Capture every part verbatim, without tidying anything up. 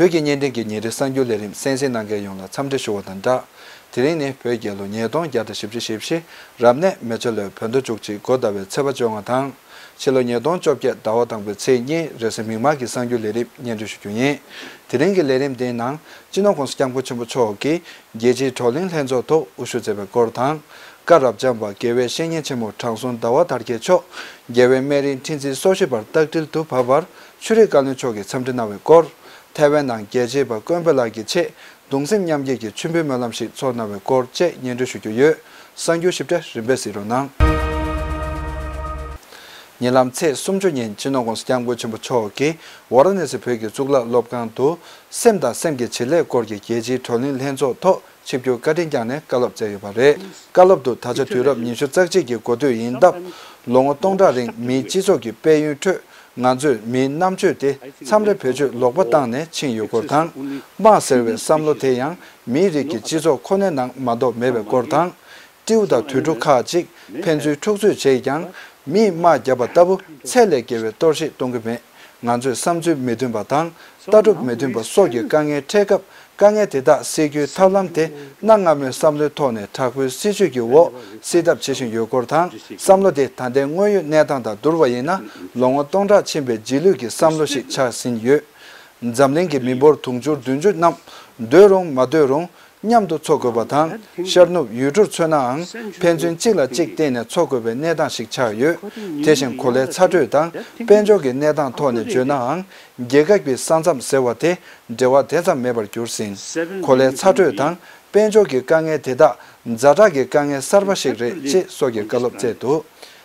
བོད་ཀྱི་བརྙན་འཕྲིན་གྱི་ཉིན་རེའི་གསར་འགྱུར་ལས་རིམ་གསན་གཟིགས་གནང་མཁན་ཡོངས་ལ་འཚམས་འདྲི་ཞུ་བ་དང་སྦྲགས། དེ་རིང་ནི་བོད་རྒྱལ་ལོ་ཉིས་སྟོང་བརྒྱ་དང་བཞི་བཅུ་ཞེ་བཞི། རབ་གནས་མེ་བྱ་ལོའི་བོད་ཟླ་བཅུ་གཅིག་འགོ་ཟླ་བའི་ཚེས་པ་བཅོ་ལྔ་དང་། ཕྱི་ལོ་ཉིས་སྟོང་བཅོ་བརྒྱད་ཟླ་བ་དང་པོའི་ཚེས་གཉིས་རེས་གཟའ་མིག་དམར་གྱི་གསར་འགྱུར་ལས་རིམ་སྙན་སྒྲོན་ཞུ་རྒྱུ་ཡིན། དེ་རིང་གི་ལས་རིམ་འདིའི་ནང་། སྤྱི་ནོར་༸གོང་ས་༸སྐྱབས་མགོན་ཆེན་པོ་མཆོག་གིས་རྒྱལ་སྤྱིའི་བགྲོ་གླེང་ལྷན་ཚོགས་ཐོག་དབུ་བཞུགས་མཛད་པའི་སྐོར་དང་། བཀའ་རབ་འབྱམས་པ་དགེ་བའི་བཤེས་གཉེན་ཆེན་མོ་དྲང་སྲོང་ཟླ་བ་དར་རྒྱས་མཆོག་རྒྱལ་བའི་སྨན་རིའི་ཁྲི་འཛིན་སོ་བཞི་པར་རྟག་བཀྲིལ་དུ་བབས་པར་ཆོས་རིག་བཀའ་བློན་མཆོག་གིས་འཚམས་འདྲི་གནང་བའི་སྐོར། ཐའེ་ཝན་ནང་རྒྱལ་གཅེས་པ་ཀོན་པོ་ལགས་ཀྱི་ཆེད་གདུང་སེམས་མཉམ་སྐྱེད་ཀྱི་མཆོད་འབུལ་སྨོན་ལམ་ཞིག་ཚོགས་གནང་བའི་སྐོར་བཅས་སྙན་སྒྲོན་ཞུ་རྒྱུ་ཡོད། གསར་འགྱུར་ཞིབ་ཕྲ་རིམ་པས་གཟིགས་རོགས་གནང་། ཉེ་ལམ་ཚེས་སུམ་ཅུ་ཉིན་སྤྱི་ནོར་༸གོང་ས་༸སྐྱབས་མགོན་ཆེན་པོ་མཆོག་གིས་ཝཱ་ར་ཎ་སི་བོད་ཀྱི་གཙུག་ལག་སློབ་ཁང་དུ་སེམས་དང་སེམས་ཀྱི་བྱེད་ལས་སྐོར་གྱི་རྒྱལ་སྤྱིའི་བགྲོ་གླེང་ལྷན་ཚོགས་ཐོག་ཆིབས་བསྒྱུར་བཀའ་དྲིན་བསྐྱངས་ནས་བཀའ་སློབ་སྩལ་ཡོད་པ་རེད། བཀའ་སློབ་ཏུ་ད་ཆ་དུས་རབས་ཉི་ཤུ་རྩ་གཅིག་གི་འགོ་སྟོད་ཡིན་སྟབས། ལོ་ངོ་སྟོང་ཕྲག་རིང་མིའི་སྤྱི་ཚོགས་ཀྱི་དཔལ་ཡོན་ཁྲོད་ང་ཚོས་མིའི་རྣམ་དཔྱོད་དེ་མཚམས་རེ་བེད་སྤྱོད་ལོག་པ་བཏང་ནས་ཕྱིན་ཡོད་སྐོར་དང་། དམག་ཟེར་བའི་བསམ་བློ་དེ་ཡང་མིའི་རིགས་ཀྱི་སྤྱི་ཚོགས་ཁོ་ནའི་ནང་མ་གཏོགས་མེད་པའི་སྐོར་དང་། སྤྲེའུ་དང་དུད་འགྲོ་ཁག་ཅིག་ཕན་ཚུན་འཁྲུག་རྩོད་བྱས་ཀྱང་། མིས་དམག་བརྒྱབ་པ་ལྟ་བུ་ཚད་ལས་བརྒལ་བའི་གཏོར་བཤིག་གཏོང་གི་མེད། ང་ཚོས་བསམ་ཚུལ་མི་མཐུན་པ་དང་། ལྟ་གྲུབ་མི་མཐུན་པ་སོགས་ཀྱི་དཀའ་ངལ་འཕྲད་སྐབས། དཀའ་ངལ་དེ་དག་སེལ་རྒྱུའི་ཐབས་ལམ་དེ་གནའ་སྔ་མོའི་བསམ་བློའི་ཐོག་ནས་དྲག་པོའི་སྲིད་བྱུས་ཀྱི་འོག་སེལ་ཐབས་བྱེད་བཞིན་ཡོད་སྐོར་དང་། བསམ་བློ་དེ་ད་ལྟའི་དངོས་ཡོད་གནས་སྟངས་དང་བསྡུར་བ་ཡིན་ན། ལོ་ངོ་སྟོང་ཕྲག་ཕྱིན་པའི་རྗེས་ལུས་ཀྱི་བསམ་བློ་ཞིག་ཆགས་ཟིན་ཡོད། འཛམ་གླིང་གི་མི་འབོར་དུང་ཕྱུར་བདུན་ཅུ་རྣམས་འདོད་རུང་མ་འདོད་རུང་མཉམ་དུ་འཚོ་དགོས་པ་དང་། ཤར་ནུབ་ཡུལ་གྲུར་མཚོན་ནའང་ཕན་ཚུན་གཅིག་ལ་གཅིག་བརྟེན་ནས་འཚོ་དགོས་པའི་གནས་སྟངས་ཤིག་ཆགས་ཡོད། དེ་བཞིན་གོ་ལའི་ཚ་དྲོད་དང་དཔལ་འབྱོར་གྱི་གནས་སྟངས་ཐོག་ནས་བརྗོད་ནའང་། རྒྱལ་ཁབ་ཀྱི་ས་མཚམས་ཟེར་བ་དེ་འབྲེལ་བ་དེ་ཙམ་མེད་པར་གྱུར་ཟིན། གོ་ལའི་ཚ་དྲོད་དང་དཔལ་འབྱོར་གྱི་དཀའ་ངལ་དེ་དག་ཛ་དྲག་གི་དཀའ་ངལ་གསར་པ་ཞིག་རེད་ཅེས་སོགས་ཀྱི་བཀའ་སློབ་སྩལ་འདུག་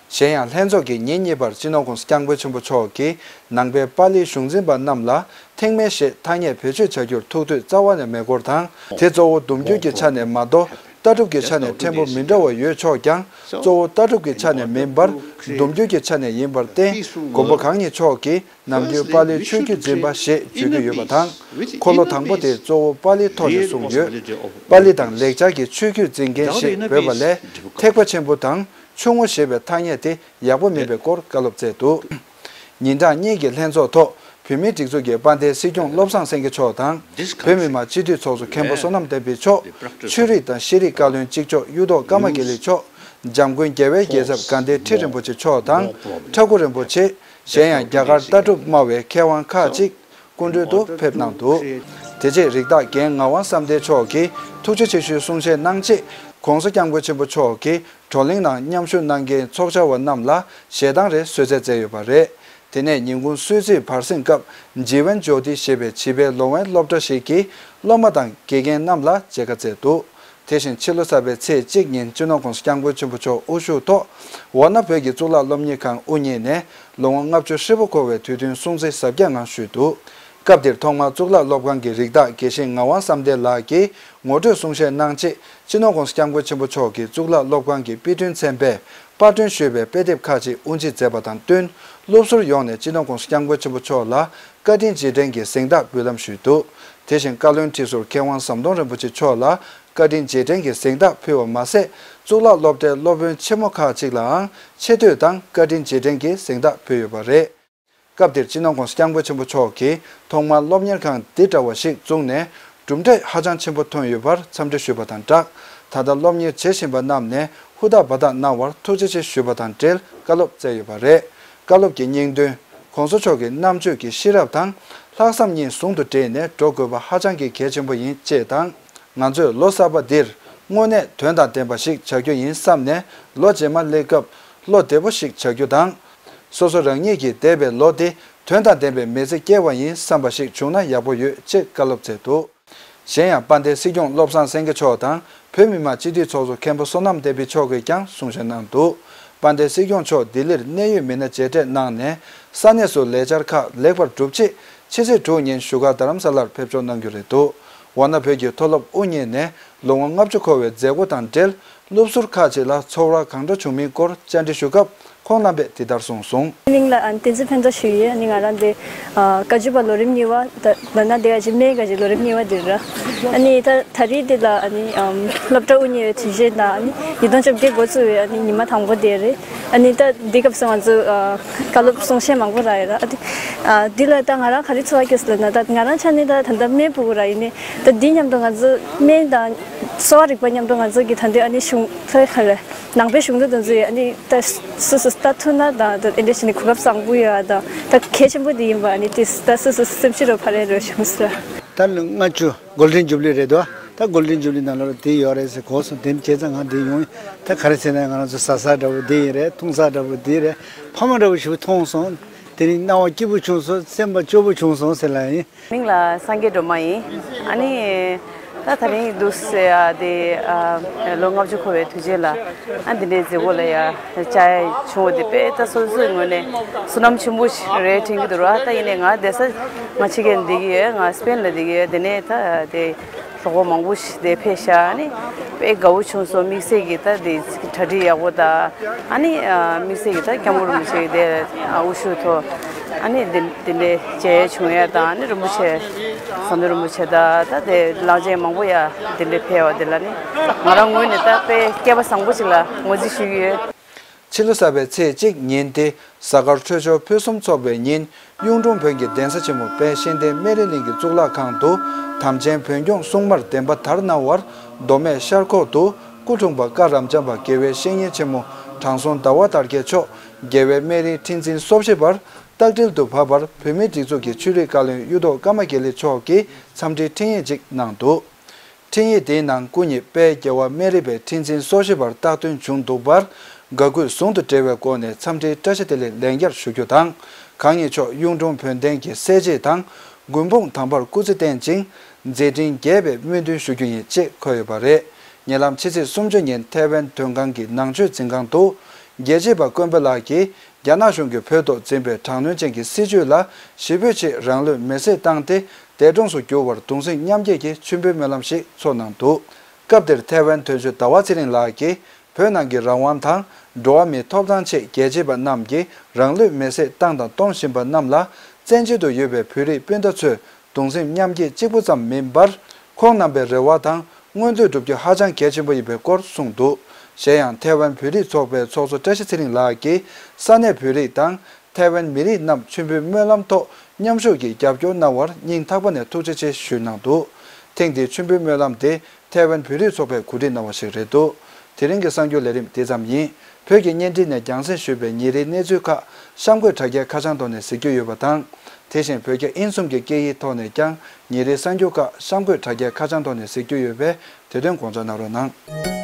གཞན་ཡང་ལྷན་ཚོགས་ཀྱིས་ཉིན་གཉིས་པར་སྤྱི་ནོར་༸གོང་ས་༸སྐྱབས་མགོན་ཆེན་པོ་མཆོག་གིས་ནང་པའི་པཱ་ལིའི་གཞུང་འཛིན་པ་རྣམས་ལ་ཐེག་དམན་ཞེས་ཐ་སྙད་བེད་སྤྱོད་བྱ་རྒྱུར་ཐུགས་འདོད་རྩ་བ་ནས་མེད་སྐོར་དང་། དེ་གཙོ་བོ་སྡོམ་རྒྱུན་གྱི་ཆ་ནས་མ་གཏོགས་ལྟ་གྲུབ་ཀྱི་ཆ་ནས་ཕྲན་བུ་མི་འདྲ་བ་ཡོད་ཆོག་ཀྱང་། གཙོ་བོ་ལྟ་གྲུབ་ཀྱི་ཆ་ནས་མིན་པར་སྡོམ་རྒྱུན་གྱི་ཆ་ནས་ཡིན་པར་བརྟེན། མགོན་པོ་གང་ཉིད་མཆོག་གིས་ནམ་རྒྱུན་པཱ་ལིའི་ཆོས་བརྒྱུད་འཛིན་པ་ཞེས་བརྗོད་ཀྱི་ཡོད་པ་དང་། འཁོར་ལོ་དང་པོ་དེ་གཙོ་བོ་པཱ་ལིའི་ཐོག་ནས་གསུངས་ཡོད། པཱ་ལི་དང་ལེགས་སྦྱར་གྱི་ཆོས་བརྒྱུད་འཛིན་མཁན་ཞེས་འབོད་པ་ལས། ཐེག་པ་ཆེན་པོ་དང་ཆུང་ངུ་ཞེས་པའི་ཐ་སྙད་དེ་ཡག་པོ་མིན་པའི་སྐོར་བཀའ་སློབ་སྩལ་འདུག་ཉིན་གྲངས་གཉིས་ཀྱི་ལྷན་ཚོགས་ཐོག་བོད་མིའི་སྒྲིག་འཛུགས་ཀྱི་དཔལ་ལྡན་སྲིད་སྐྱོང་བློ་བཟང་སེང་གེ་མཆོག་དང་། བོད་མི་མང་སྤྱི་འཐུས་ཚོགས་གཙོ་མཁན་པོ་བསོད་ནམས་བསྟན་འཕེལ་མཆོག་ཆོས་རིག་དང་ཤེས་རིག་བཀའ་བློན་གཅིག་ལྕོགས་གཡུ་ཐོག་ཀརྨ་དགེ་ལེགས་མཆོག་འཇམ་མགོན་རྒྱལ་བའི་རྒྱལ་ཚབ་དགའ་ལྡན་ཁྲི་རིན་པོ་ཆེ་མཆོག་དང་། ཁྲ་འགུ་རིན་པོ་ཆེ། གཞན་ཡང་རྒྱ་གར་ལྟ་གྲུབ་སྨྲ་བའི་མཁས་དབང་ཁག་ཅིག་སྐུ་མགྲོན་དུ་ཕེབས་གནང་འདུག་དེ་རྗེས་རིགས་བདག་རྒན་ངག་དབང་བསམ་གཏན་མཆོག་གིས་ཐུགས་རྗེ་ཆེ་ཞུའི་གསུང་བཤད་གནང་རྗེས། ༸གོང་ས་༸སྐྱབས་མགོན་ཆེན་པོ་མཆོག་གིས་བགྲོ་གླེང་ནང་མཉམ་ཞུགས་གནང་མཁན་ཚོགས་བཅར་བ་རྣམས་ལ་ཞལ་ཏང་རེ་གསོལ་སྩལ་མཛད་ཡོད་པ་རེད། དེ་ནས་ཉིན་གུང་གསོལ་ཚིགས་བར་གསེང་སྐབས་ཇི་ཝན་ཇོ་ཏི་ཞེས་པའི་བྱིས་པའི་ལོ་ཝན་སློབ་གྲྭ་ཞིག་གི་སློབ་མ་དང་དགེ་རྒན་རྣམས་ལ་མཇལ་ཁ་བསྩལ་འདུག་དེ་བཞིན་ཕྱི་ལོ་གསར་པའི་ཚེས་གཅིག་ཉིན་སྤྱི་ནོར་༸གོང་ས་༸སྐྱབས་མགོན་ཆེན་པོ་མཆོག་དབུ་བཞུགས་ཐོག་ཝཱ་ཎ་བོད་ཀྱི་གཙུག་ལག་སློབ་གཉེར་ཁང་དབུ་བརྙེས་ནས་ལོ་ངོ་ལྔ་བཅུ་ཧྲིལ་པོ་འཁོར་བའི་དུས་སྟོན་སྲུང་བརྩི་གཟབ་རྒྱས་ངང་ཞུས་འདུག་སྐབས་དེར་ཐོག་མར་གཙུག་ལག་སློབ་ཁང་གི་རིགས་བདག་དགེ་བཤེས་ངག་དབང་བསམ་གཏན་ལགས་ཀྱིས་ངོ་སྤྲོད་གསུང་བཤད་གནང་རྗེས། སྤྱི་ནོར་༸གོང་ས་༸སྐྱབས་མགོན་ཆེན་པོ་མཆོག་གིས་གཙུག་ལག་སློབ་ཁང་གི་དཔེ་སྐྲུན་ཚན་པས་པར་སྐྲུན་ཞུས་པའི་དཔེ་དེབ་ཁག་ཅིག་དབུ་འབྱེད་མཛད་པ་དང་བསྟུན། སློབ་ཟུར་ཡོངས་ནས་སྤྱི་ནོར་༸གོང་ས་༸སྐྱབས་མགོན་ཆེན་པོ་མཆོག་ལ་བཀའ་དྲིན་རྗེས་དྲན་གྱི་གཟེངས་རྟགས་འབུལ་ལམ་ཞུས་འདུག་དེ་བཞིན་བཀའ་བློན་ཁྲི་ཟུར་མཁས་དབང་ཟམ་གདོང་རིན་པོ་ཆེ་མཆོག་ལ་བཀའ་དྲིན་རྗེས་དྲན་གྱི་གཟེངས་རྟགས་ཕུལ་བ་མ་ཟད། གཙུག་ལག་སློབ་གྲྭའི་སློབ་དཔོན་ཆེན་མོ་ཁག་ཅིག་ལའང་ཆེ་བསྟོད་དང་བཀའ་དྲིན་རྗེས་དྲན་གྱི་གཟེངས་རྟགས་ཕུལ་ཡོད་པ་རེད། སྐབས་དེར་སྤྱི་ནོར་༸གོང་ས་༸སྐྱབས་མགོན་ཆེན་པོ་མཆོག་གིས་ཐོག་མར་སློབ་གཉེར་ཁང་འདི་འདྲ་བ་ཞིག་བཙུགས་ནས་གྲུབ་འབྲས་ཧ་ཅང་ཆེན་པོ་ཐོན་ཡོད་པར་འཚམས་འདྲི་ཞུས་པ་དང་སྦྲགས། ད་ལྟ་སློབ་གཉེར་བྱེད་བཞིན་པ་རྣམས་ནས་ཧུར་ཐག་འབད་ཐག་གནང་བར་ཐུགས་རྗེ་ཆེ་ཞུས་པ་དང་འབྲེལ་བཀའ་སློབ་སྩལ་ཡོད་པ་རེད། བཀའ་སློབ་ཀྱི་སྙིང་དོན། ༸གོང་ས་མཆོག་གི་རྣམ་དཔྱོད་ཀྱི་ཤེས་རབ་དང་ལྷག་བསམ་གཉིས་ཟུང་དུ་འབྲེལ་ནས་འགྲོ་དགོས་པ་ཧ་ཅང་གི་གལ་ཆེན་པོ་ཡིན་ཅེས་དང་། ང་ཚོས་ལོ་གསར་པ་འདིར་དངོས་གནས་དོན་དང་ལྡན་པ་ཞིག་བྱ་རྒྱུ་ཡིན་བསམ་ནས་ལོ་རྗེས་མ་སླེབས་སྐབས་བློ་བདེ་པོ་ཞིག་བྱ་རྒྱུ་དང་། སོ་སོ་རང་ཉིད་ཀྱིས་འདས་པའི་ལོ་འདི་དོན་དང་ལྡན་པའི་མི་ཚེ་སྐྱེལ་བ་ཡིན་བསམ་པ་ཞིག་བྱུང་ན་ཡག་པོ་ཡོད་ཅེས་བཀའ་སློབ་སྩལ་འདུག་གཞན་ཡང་དཔལ་ལྡན་སྲིད་སྐྱོང་བློ་བཟང་སེང་གེ་མཆོག་དང་བོད་མི་མང་སྤྱི་འཐུས་ཚོགས་གཙོ་མཁན་པོ་བསོད་ནམས་བསྟན་འཕེལ་མཆོག་གིས་ཀྱང་གསུང་བཤད་གནང་འདུག་དཔལ་ལྡན་སྲིད་སྐྱོང་མཆོག་ལྡི་ལིར་གནད་ཡོད་མི་སྣ་མཇལ་འཕྲད་གནང་ནས་ས་གནས་སུ་ལས་འཆར་ཁག་ལེགས་པར་གྲུབ་རྗེས་ཕྱི་ཚེས་དྲུག་ཉིན་བཞུགས་སྒར་རྡ་རམ་ས་ལར་ཕེབས་འབྱོར་གནང་རྒྱུ་རེད་འདུག་ཝཱ་ཎ་བོད་ཀྱི་མཐོ་སློབ་དབུ་བརྙེས་ནས་ལོ་ངོ་ལྔ་བཅུ་འཁོར་བའི་མཛད་སྒོ་དང་འབྲེལ། སློབ་ཟུར་ཁག་ཅིག་ལ་ཚོར་བ་གང་འདྲ་བྱུང་མིན་སྐོར་བཅར་འདྲི་ཞུ་སྐབས། ཁོང་རྣམ་པས་འདི་ལྟར་གསུངས་སོང་། མིང་ལ་ཨ་ནི་བསྟན་འཛིན་ཕན་ཐོགས་ཞུ་ཡོད། ཨ་ནི་ང་རང་འདི་ཨ་བཀའ་བརྒྱུད་པ་ལོ་རིམ་གཉིས་པ་ད་ད་ན་འདི་ཨ་ཅེ་སྨད་བཀའ་བརྒྱུད་ལོ་རིམ་གཉིས་པ་འདི་རེད། ཨ་ནི་ད་ད་རེས་འདི་ལ་ཨ་ནི་ཨམ་སློབ་གྲྭ་དབུ་བརྙེས་པའི་དུས་ཆེན་དང་ཨ་ནི་ཉིས་སྟོང་བཅོ་བརྒྱད་འགོ་བཙུགས་པའི་ཨ་ནི་ཉི་མ་དང་པོ་དེ་རེད། ཨ་ནི་ད་འདི་སྐབས་སུ་ང་ཚོ་ཨ་བཀའ་སློབ་གསུང་བཤད་མང་པོ་རག་ཡོད་ར། ཨ་ནི་ཨ་འདི་ལ་ད་ང་རང་ག་རེ་ཚོར་བ་སྐྱེས་སོང་ལབ་ན། ད་ང་རང་ཆ་ནས་ད་ད་ལྟ་སྨན་ཕྲུ་གུ་ར་ཡིན་ནི་ད་འདི་མཉམ་དུ་ང་ཚོ་སྨན་དང་གསོ་བ་རིག་པ་མཉམ་དུ་ང་ཚོ་གི་ད་འདི་ཨ་ནི་གཞུང་ལས་ཁ་ལས་ནང་པའི་གཞུང་ལུགས་དང་འཛུལ་ཡོད། ཨ་ནི་ད་སུ་སུ་ལྟ་ཐུབ་ན་དང་ད་ཨེ་འདྲ་ཞིག་ནི་གོ་སྐབས་བཟང་པོ་ཡོད་དང་ད་གལ་ཆེན་པོ་འདི་ཡིན་པ་ཨ་ནི་ཏིས་ད་སུ་སུ་སེམས་ཤི་རོ་ཕ་རེ་རོ་བྱུང་ཟེར། ད་ལོ་ལྔ་བཅུ་Golden Jubilee རེད་དོ། ད་Golden Jubilee ནང་ལོགས་དེ་ཡོད་རེད་ཟེར་གོ་སོང་། དེ་བྱས་ཙང་ང་འདི་ཡོང་ད་ག་རེ་ཟེར་ན་ང་རང་ཚོ་ཟ་ས་འདྲ་བོ་འདི་ཡིན་རེད། འཐུང་ས་འདྲ་བོ་འདི་རེད། ཕ་མ་འདྲ་བོ་ཞིག་མཐོང་སོང་། དེ་རིང་སྣང་བ་སྐྱིད་པོ་བྱུང་སོང་། སེམས་པ་སྐྱོ་པོ་བྱུང་སོང་ཟེར་ལ་ཡིན། མིང་ལ་སངས་རྒྱས་སྒྲོལ་མ་ཡིན། ཨ་ནི་ད་ད་རིང་འདུག་ཟེར་ཡ་དེ་ཨ་ལོ་ལྔ་བཅུ་འཁོར་བའི་དུས་ཆེན་ལ་ཨ་འདི་འདྲའི་མཛད་སྒོ་ལ་ཡ་བཅར་ཡ་བྱུང་བ་དེ་དཔེ་ད་སོ་སོའི་ངོས་ནས་བསོད་ནམས་ཆེན་པོ་ཞིག་རེད་དྲན་གྱི་འདུག་ར། ད་ཡིན་ནའི་ང་བསྡད་ས་ང་ཕྱི་རྒྱལ་བསྡད་ཀྱི་ཡོད། ང་སྤེན་ལ་བསྡད་ཀྱི་ཡོད། དེ་ནས་ད་དེ་གྲོགས་པོ་མང་པོ་ཞིག་དེ་ཕེབས་ཤག་ཨ་ནི་དཔེ་དགའ་བོ་བྱུང་སོང་། དམིགས་བསལ་གྱི་ད་དེ་གྲ་སྒྲིག་ཡག་པོ་དང་ཨ་ནི་དམིགས་བསལ་གྱི་ད་སྐྱབས་མགོན་རིན་པོ་ཆེ་གི་དེ་དབུ་བཞུགས་ཐོག་ཨ་ནི་དེ་དེ་འདྲའི་མཇལ་ཡ་བྱུང་ཡ་དང་ཨ་ནི་རིན་པོ་ཆེ་ཟམ་གདོང་རིན་པོ་ཆེ་དང་ད་དེ་གླང་ཆེན་མང་པོ་ཡ་དེ་འདྲའི་ཕེབས་པ་དེ་ལ་ནི་ང་རང་ངོས་ནས་ད་དཔེ་སྐལ་པ་བཟང་པོ་ཞིག་ལ་ངོས་འཛིན་ཞུ་གི་ཡོད། ཕྱི་ལོ་གསར་པའི་ཚེས་གཅིག་ཉིན་ཏེ་གཟའ་སྐར་འཕྲོད་སྦྱོར་ཕུན་སུམ་ཚོགས་པའི་ཉིན། གཡུང་དྲུང་བོན་གྱི་གདན་ས་ཆེན་མོ་དཔལ་གཤེན་བསྟན་སྨན་རི་གླིང་གི་གཙུག་ལག་ཁང་དུ་དམ་ཅན་བོན་སྐྱོང་སྲུང་མར་བདེན་པ་དར་གནང་བར་མདོ་སྨད་ཤར་ཁོག་ཏུ་སྐུ་འཁྲུངས་པ་བཀའ་རབ་འབྱམས་པ་དགེ་བའི་བཤེས་གཉེན་ཆེན་མོ་དྲང་སྲོང་ཟླ་བ་དར་རྒྱས་མཆོག་རྒྱལ་བའི་སྨན་རིའི་ཁྲི་འཛིན་སོ་བཞི་པར་རྟ་སྒྲིལ་དུ་བབས་པར་བོད་མིའི་སྒྲིག་འཛུགས་ཀྱི་ཆོས་རིག་བཀའ་བློན་གཡུ་ཐོག་ཀརྨ་དགེ་ལེགས་མཆོག་གིས་འཚམས་འདྲིའི་འཕྲིན་ཡིག་ཅིག་གནང་འདུག་འཕྲིན་ཡིག་དེའི་ནང་སྐུ་ཉིད་དཔལ་རྒྱལ་བ་སྨན་རི་པའི་ཁྲི་འཛིན་སོ་བཞི་པར་རྟག་བརྟན་བྱུང་འདུག་པར་དགའ་གུས་ཟུང་དུ་འབྲེལ་བའི་སྒོ་ནས་འཚམས་འདྲིའི་བཀྲ་ཤིས་བདེ་ལེགས་ལན་བརྒྱར་ཞུ་རྒྱུ་དང་། གང་ཉིད་མཆོག་གཡུང་དྲུང་བོན་བསྟན་གྱི་གསལ་བྱེད་དང་མགུར་འབུམ་དམ་པར་སྐུ་ཚེ་བརྟན་ཅིང་མཛད་འཕྲིན་རྒྱས་པའི་སྨོན་འདུན་ཞུ་རྒྱུ་ཡིན་ཅེས་འཁོད་ཡོད་པ་རེད། ཉེ་ལམ་ཕྱི་ཚེས་སུམ་ཅུ་ཉིན་ཐའེ་ཝན་དོན་ཁང་གི་ནང་ཆོས་འཛིན་ཁང་དུ་རྒྱལ་གཅེས་པ་མགོན་པོ་ལགས་ཀྱིས་རྒྱ་ནག་གཞུང་གིས་བོད་ཐོག་འཛིན་པའི་དྲག་གནོན་ཅན་གྱི་སྲིད་བྱུས་ལ་ཞི་བོད་ཆེད་རང་ལུས་མེར་སྲེག་བཏང་སྟེ། འདས་གྲོངས་སུ་གྱུར་བར་གདུང་སེམས་མཉམ་སྐྱེད་ཀྱི་མཆོད་འབུལ་སྨོན་ལམ་ཞིག་ཚོགས་གནང་འདུག་སྐབས་དེར་ཐའེ་ཝན་དོན་གཅོད་ཟླ་བ་ཚེ་རིང་ལགས་ཀྱིས་བོད་ནང་གི་རང་དབང་དང་འགྲོ་བ་མིའི་ཐོབ་ཐང་ཆེད་རྒྱལ་གཅེས་པ་རྣམས་ཀྱིས་རང་ལུས་མེར་སྲེག་བཏང་དང་གཏོང་བཞིན་པ་རྣམས་ལ་བཙན་བྱོལ་དུ་ཡོད་པའི་བོད་རིགས་སྤུན་ཟླ་ཚོས་གདུང་སེམས་མཉམ་སྐྱེད་གཅིག་པུ་ཙམ་མིན་པར། ཁོང་རྣམ་པའི་རེ་བ་དང་མངོན་འདོད་བསྒྲུབ་རྒྱུ་ཧ་ཅང་གལ་ཆེན་པོ་ཡིན་པའི་སྐོར་གསུངས་འདུག་གཞན་ཡང་ཐའེ་ཝན་བོད་རིགས་ཚོགས་པའི་ཚོགས་གཙོ་བཀྲ་ཤིས་ཚེ་རིང་ལགས་ཀྱིས་ས་གནས་བོད་རིགས་དང་། ཐའེ་ཝན་མི་རིགས་རྣམས་མཆོད་འབུལ་སྨོན་ལམ་ཐོག་མཉམ་ཞུགས་ཀྱིས་རྒྱབ་སྐྱོར་གནང་བར་སྙིང་ཐག་པ་ནས་ཐུགས་རྗེ་ཆེ་ཞུས་གནང་འདུག་ཐེངས་འདིའི་མཆོད་འབུལ་སྨོན་ལམ་དེ་ཐའེ་ཝན་བོད་རིགས་ཚོགས་པས་གོ་སྒྲིག་གནང་བ་ཞིག་རེད་འདུག་དེ་རིང་གི་གསར་འགྱུར་ལས་རིམ་དེ་ཙམ་ཡིན། བོད་ཀྱི་བརྙན་འཕྲིན་ནས་རྒྱང་སྲིང་ཞུས་པའི་ཉིན་རེའི་གནས་ཚུལ་ཁག་གཤམ་འཁོད་དྲ་རྒྱའི་ཁ་བྱང་ཐོག་ནས་གཟིགས་རྒྱུ་ཡོད་པ་དང་། དེ་བཞིན་བོད་རྒྱ་དབྱིན་གསུམ་གྱི་སྐད་ཡིག་ཐོག་ནས་ཀྱང་ཉིན་རེའི་གསར་འགྱུར་ཁག་གཤམ་འཁོད་དྲ་རྒྱའི་ཁ་བྱང་ཐོག་ནས་གཟིགས་རྒྱུ་ཡོད་པས་དེ་དོན་དགོངས་འཇགས་གནང་རོགས་གནང་།